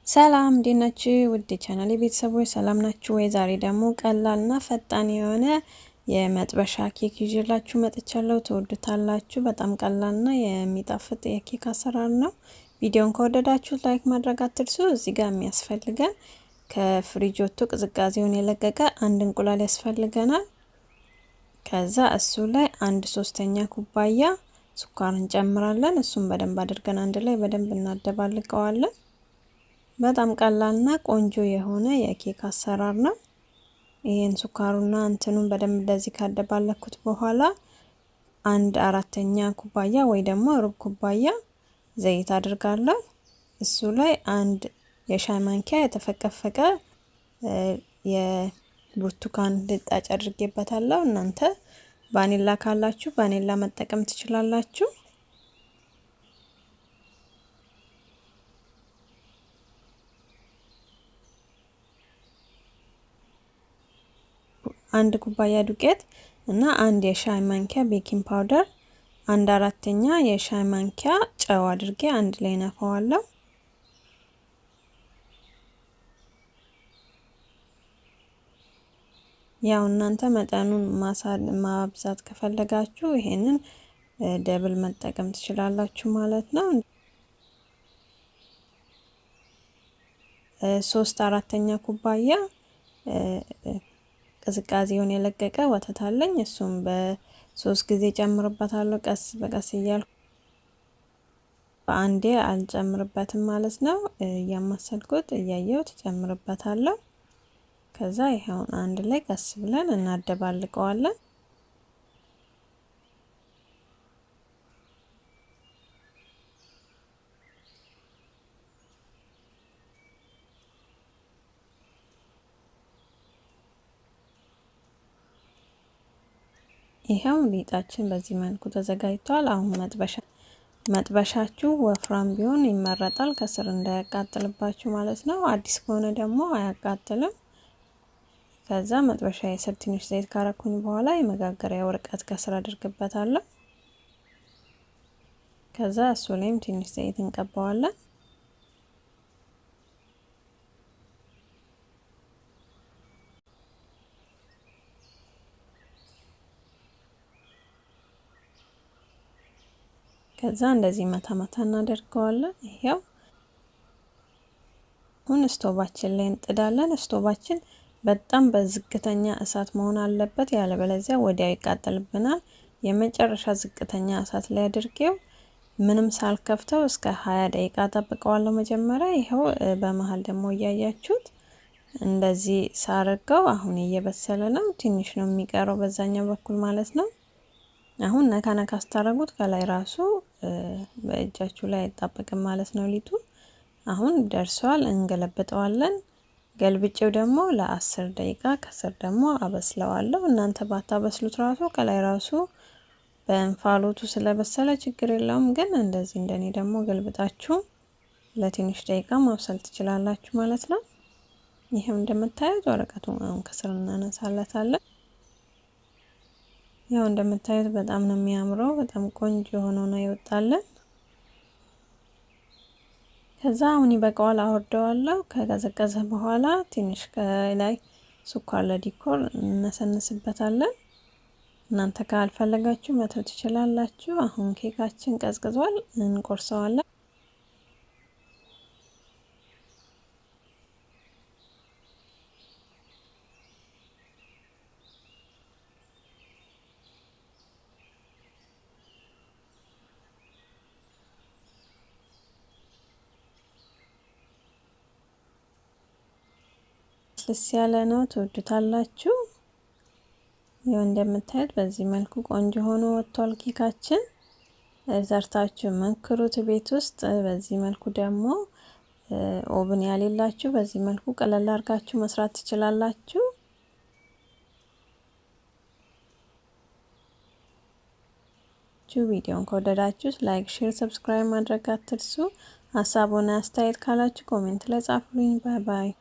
ሰላም እንዴት ናችሁ? ውድ ቻናል ቤተሰቦች ሰላም ናችሁ ወይ? ዛሬ ደግሞ ቀላልና ፈጣን የሆነ የመጥበሻ ኬክ ይዤላችሁ መጥቻለሁ። ትወዱታላችሁ። በጣም ቀላልና የሚጣፍጥ የኬክ አሰራር ነው። ቪዲዮን ከወደዳችሁት like ማድረግ አትርሱ። እዚህ ጋር የሚያስፈልገን ከፍሪጅ ወጥቶ ቅዝቃዜውን የለቀቀ አንድ እንቁላል ያስፈልገናል። ከዛ እሱ ላይ 1/3 ኩባያ ስኳር እንጨምራለን። እሱን በደንብ አድርገን አንድ ላይ በደንብ እናደባልቀዋለን። በጣም ቀላልና ቆንጆ የሆነ የኬክ አሰራር ነው። ይሄን ስኳሩና እንትኑን በደንብ እንደዚህ ካደባለኩት በኋላ 1/4 ኩባያ ወይ ደግሞ ሩብ ኩባያ ዘይት አድርጋለሁ። እሱ ላይ 1 የሻይ ማንኪያ የተፈቀፈቀ የብርቱካን ልጣጭ አድርጌበታለሁ። እናንተ ቫኒላ ካላችሁ ቫኒላ መጠቀም ትችላላችሁ። አንድ ኩባያ ዱቄት እና 1 የሻይ ማንኪያ baking powder፣ 1/4 የሻይ ማንኪያ ጨው አድርጌ አንድ ላይ ነፋዋለሁ። ያው እናንተ መጠኑን ማብዛት ከፈለጋችሁ ይሄንን double መጠቀም ትችላላችሁ ማለት ነው። 3/4 ኩባያ ቅዝቃዜውን የለቀቀ ወተት አለኝ። እሱም በ3 ጊዜ ጨምርበታለሁ። ቀስ በቀስ እያልኩ በአንዴ አልጨምርበትም ማለት ነው። እያማሰልኩት እያየሁት ጨምርበታለሁ። ከዛ ይሄውን አንድ ላይ ቀስ ብለን እናደባልቀዋለን። ይሄው ሊጣችን በዚህ መልኩ ተዘጋጅቷል። አሁን መጥበሻችሁ ወፍራም ቢሆን ይመረጣል፣ ከስር እንዳያቃጥልባችሁ ማለት ነው። አዲስ ከሆነ ደግሞ አያቃጥልም። ከዛ መጥበሻ የስር ትንሽ ዘይት ካረኩኝ በኋላ የመጋገሪያ ወረቀት ከስር አድርግበታለሁ። ከዛ እሱ ላይም ትንሽ ዘይት እንቀባዋለን። ከዛ እንደዚህ መታ መታ እናደርገዋለን። ይሄው አሁን ስቶቫችን ላይ እንጥዳለን። ስቶቫችን በጣም በዝቅተኛ እሳት መሆን አለበት፣ ያለበለዚያ ወዲያው ይቃጠልብናል። የመጨረሻ ዝቅተኛ እሳት ላይ አድርጌው ምንም ሳልከፍተው እስከ 20 ደቂቃ ጠብቀዋለሁ መጀመሪያ። ይሄው በመሃል ደግሞ እያያችሁት እንደዚህ ሳርገው አሁን እየበሰለ ነው። ትንሽ ነው የሚቀረው በዛኛው በኩል ማለት ነው። አሁን ነካ ነካ ስታረጉት ከላይ ራሱ በእጃችሁ ላይ አይጣበቅም ማለት ነው ሊጡ። አሁን ደርሷል፣ እንገለብጠዋለን። ገልብጬው ደግሞ ለ10 ደቂቃ ከስር ደግሞ አበስለዋለሁ። እናንተ ባታበስሉት ራሱ ከላይ ራሱ በእንፋሎቱ ስለበሰለ ችግር የለውም። ግን እንደዚህ እንደኔ ደግሞ ገልብጣችሁ ለትንሽ ደቂቃ ማብሰል ትችላላችሁ ማለት ነው። ይሄው እንደምታዩት ወረቀቱን አሁን ከስር እናነሳለታለን። ያው እንደምታዩት በጣም ነው የሚያምረው። በጣም ቆንጆ ሆኖ ነው የወጣልን። ከዛ አሁን ይበቃዋል፣ አወርደዋለሁ። ከቀዘቀዘ በኋላ ትንሽ ከላይ ስኳር ለዲኮር እነሰንስበታለን። እናንተ ካልፈለጋችሁ መተው ትችላላችሁ። አሁን ኬካችን ቀዝቅዟል፣ እንቆርሰዋለን። ልስ ያለ ነው፣ ትወዱታላችሁ። ይኸው እንደምታዩት በዚህ መልኩ ቆንጆ ሆኖ ወጥቷል ኬካችን። ሰርታችሁ ሞክሩት ቤት ውስጥ። በዚህ መልኩ ደግሞ oven ያሌላችሁ በዚህ መልኩ ቀለል አድርጋችሁ መስራት ትችላላችሁ። ቪዲዮን ከወደዳችሁት like፣ share፣ subscribe ማድረግ አትርሱ። ሀሳቡን አስተያየት ካላችሁ comment ላይ ጻፉልኝ። Bye bye።